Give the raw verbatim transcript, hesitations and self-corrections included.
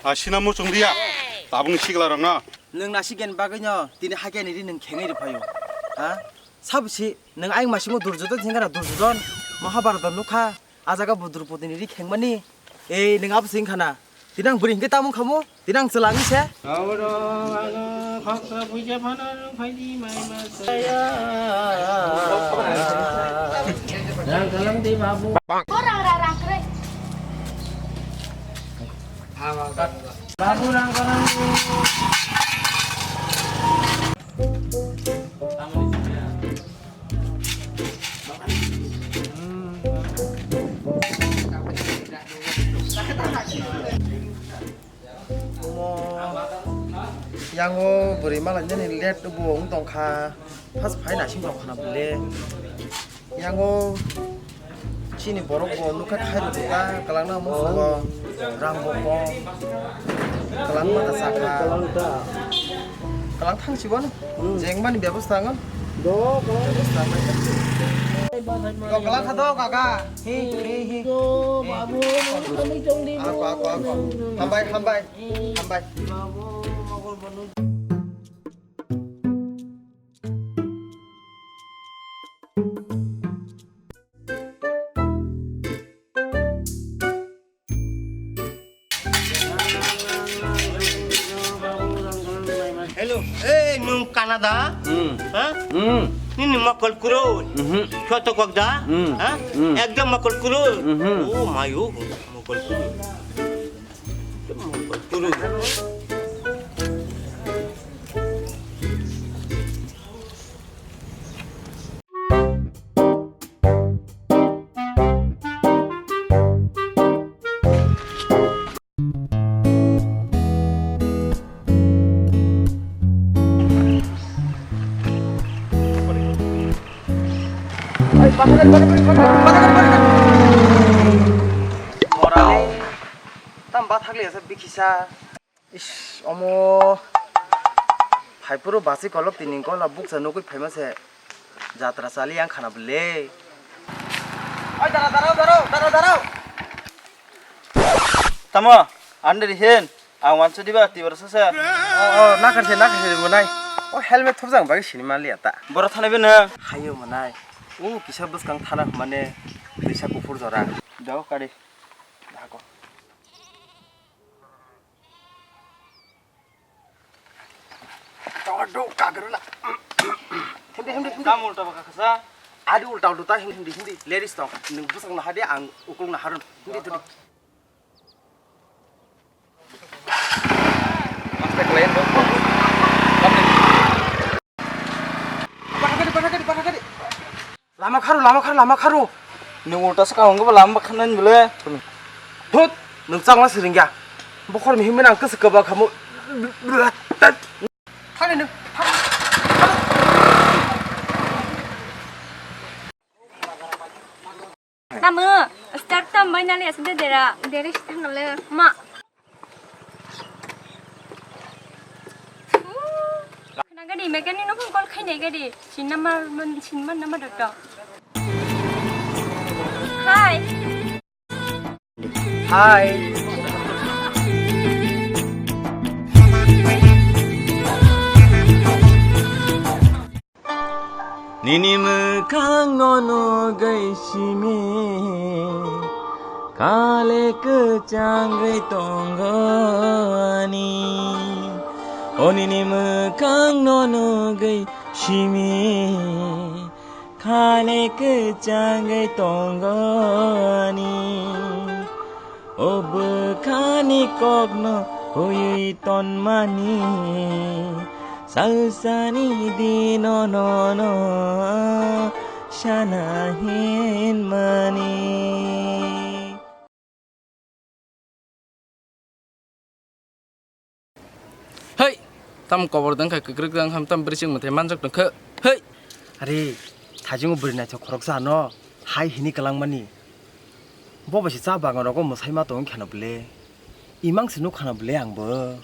Asina muchung dia, tabung sikla rokno. Nwng nasi gen bagwi no tini hakhe ni ri nwng khengwi ri phaio. Ha? Sabusi nwng ayang masimo Durjodon singkha na Durjodon Mahabharata nukha. A jaga bo Drupadi ni ri khengmani. Ei, nwng abo se wngkha na? Tini ang bwrwi hinkhe tamo wngkhamu? Tini ang chwla wngwi se? Abo rok ano khoksa puisa phano rwng phaidi mai ma saya. Rang kalang di babu. Rang, rang, rang, kre. Babu rang kalang di. Omo, yango bwrwi malainani let bo wng tongkha, first phai naising tongkha na bwle. Yango chini borok bo nukha khairok ta, kwlangna musugo, rang bo kok, kwlangma ta sakha. Kwlang thang si bono. Hmm. Jeng mani bebostha ngon. Do, do. Bebostha ngon. Do, kwlang kha do, kaka. Hi, hi, hi. Do, babu, nang kami chong di. Ako, ako, ako. Hambai, hambai. Hambai. Babu, mogol banu. Hello, eh, nung Canada? Hmm. Ha? Hmm. Nini mokol kuro. Mhm. Soto kokda? Hmm. Ha? Hmm. Ekdom mokol kuro. Mhm. Oh, mayo, mokol kuro. Mokol kuro. Tam bathakle asa bikisa. Ish, omo. Phaipuru basi kolok tini gola buksa nugui phaima se jatra chali yang khana bwle. Oi, dara, dara, dara, dara, dara. Tamo, ande rihin, ang wansu diba, tibara sasa. Oh, oh, nakar se, nakar se, bunai. Oh, helmet thupjang bagi sini mali ata. Boro thana bini. Hayo manai. Oh, kisa bwskang thana mane, kisa kufur jora. Dao kari. Dago. Tawar do kagrwla. Himdi, himdi, himdi. Tam ulta baka kasa. Adi ulta ulta ta himdi, himdi, himdi. Ladies tong. Nung bwsang nahadi ang ukulung naharun. Himdi, himdi. Mas tak lain dong. Baka gadi, baka gadi, baka gadi. Lama kharo, lama kharo, lama kharo. Nwng ulta sa kaham khe bo lama bakha nani bole. Thut, nwng changla siring ya. Bokhor mihim nang kese kaba khamu. Thani nwng. Tamo, start tam bai nali asde dera, dera si thangale. Ma. Khna gadi, mechanic no phone call khainai gadi. Sin number, sin man number dot. Hi. Hi. Nini mwkhang no nugwi simi khale kwchangwi tongo ani. O nini mwkhang no nugwi simi khale kwchangwi tongo ani. O bwkhani kokno huywi tonmani, salsani dino nono sana hinmani. Hei! Tam kobor dang kha kwkrwk dang ham tam brising mwtai manjak tong kha. Hei! Are, thajingo bwrwi naithok khoroksa no hai hini kwlangmani. Bo bai se cha bagan rogo mwsai ma tong kheno bwle. Imang se nukha na bwle angbo.